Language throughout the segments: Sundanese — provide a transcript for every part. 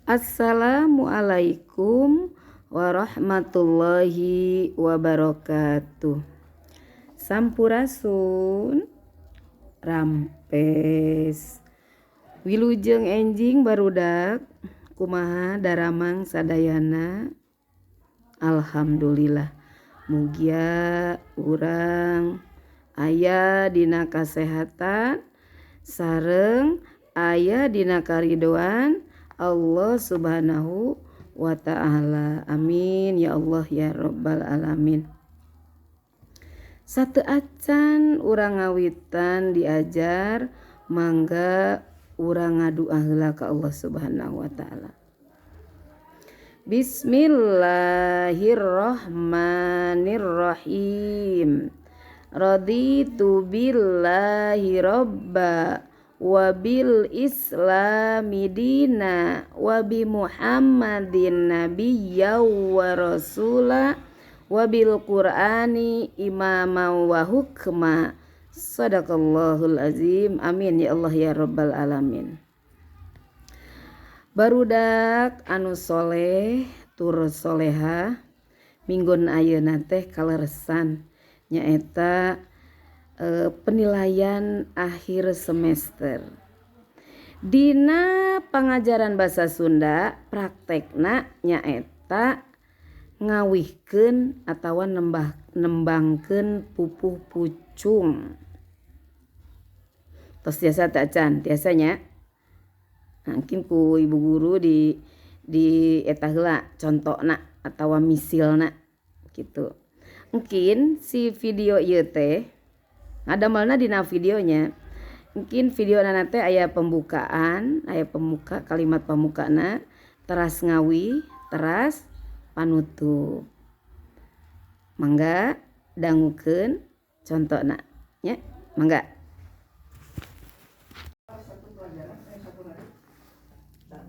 Assalamualaikum warahmatullahi wabarakatuh. Sampurasun rampes. Wilujeng enjing barudak kumaha daramang sadayana. Alhamdulillah mugia urang aya dina kasehatan sareng aya dina karidoan Allah Subhanahu wa ta'ala. Amin ya Allah ya Rabbal alamin. Satu acan urang ngawitan diajar mangga urang ngadua heula ka Allah Subhanahu wa ta'ala. Bismillahirrahmanirrahim. Raditu billahi robba wa bil islami dina wa bi Muhammadin nabiyya wa rasula wa bil qur'ani imama wa hukma. Sadaqallahul azim. Amin ya Allah ya Rabbal alamin. Barudak anu soleh tur soleha minggon ayeuna teh kaleresan nyaeta penilaian akhir semester. Dina pangajaran basa Sunda praktekna nyaeta ngawihkeun atawa nembangkeun pupuh pucung. Tos tiasa teu acan? Tiasa nya. Mungkin ku ibu guru di eta heula contona atawa misilna gitu. Mungkin si video ieu teh ngadamelna dina videonya. Mungkin videona teh aya pembukaan, aya pemuka kalimat pamukana, teras ngawi, teras panutup. Mangga dangukeun contona nya, mangga.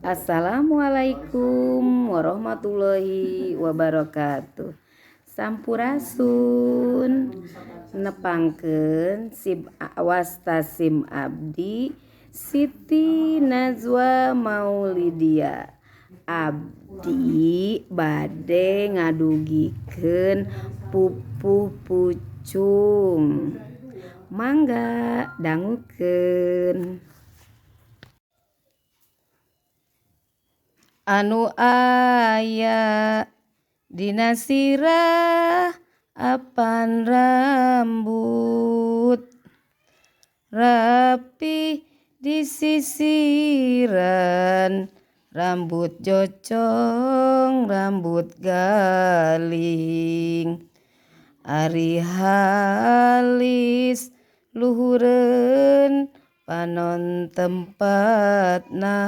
Assalamualaikum warahmatullahi wabarakatuh. Sampurasun nepangkeun sim wasta sim abdi Siti Nazwa Maulidia. Abdi bade ngadugikeun pupuh pucung. Mangga dangukeun. Anu aya dina sirah apan rambut rapi disisiran rambut jocong rambut galing ari halis luhureun panon tempatna.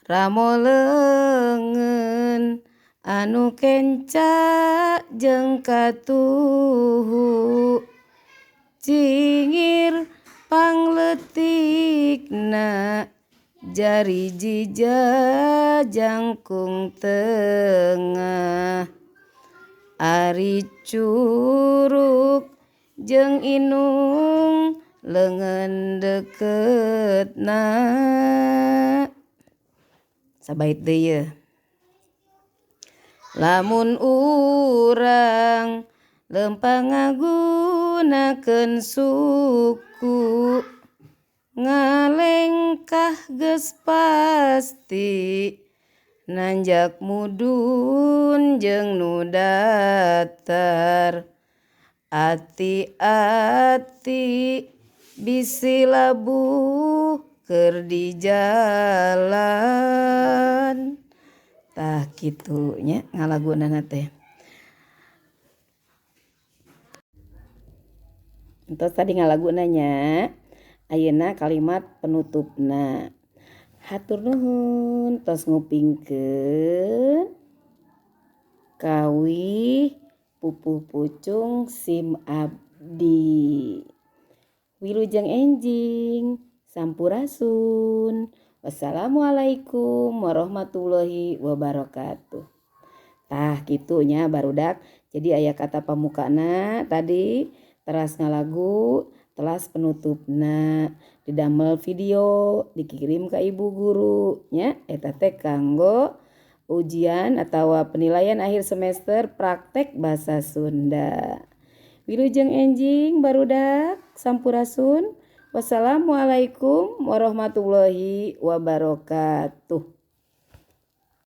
Ramo leungeun anu kenca jeung katuhu cingir pangletikna jari jija jangkung tengah ari curug jeung inung leungeun deketna. Sabait deui yeuh. Lamun urang lempang ngagunakeun suku ngalengkah geus pasti nanjak mudun jeung nu datar ati-ati bisi labuh keur di jalan. Tah kitu nya ngalagunana teh. Entos tadi ngalaguna nya. Ayeuna kalimat penutupna. Hatur nuhun tos ngupingkeun kawih pupuh pucung sim abdi. Wilujeng enjing. Sampurasun. Wassalamualaikum warahmatullahi wabarakatuh. Tah kitunya barudak. Jadi aya kata pamukana tadi teras ngalagu Telas penutupna didamel video, dikirim ke ibu guru nya. Eta teh kanggo ujian atau penilaian akhir semester praktek bahasa Sunda. Wilujeng enjing, barudak. Sampurasun. Wassalamualaikum warahmatullahi wabarakatuh.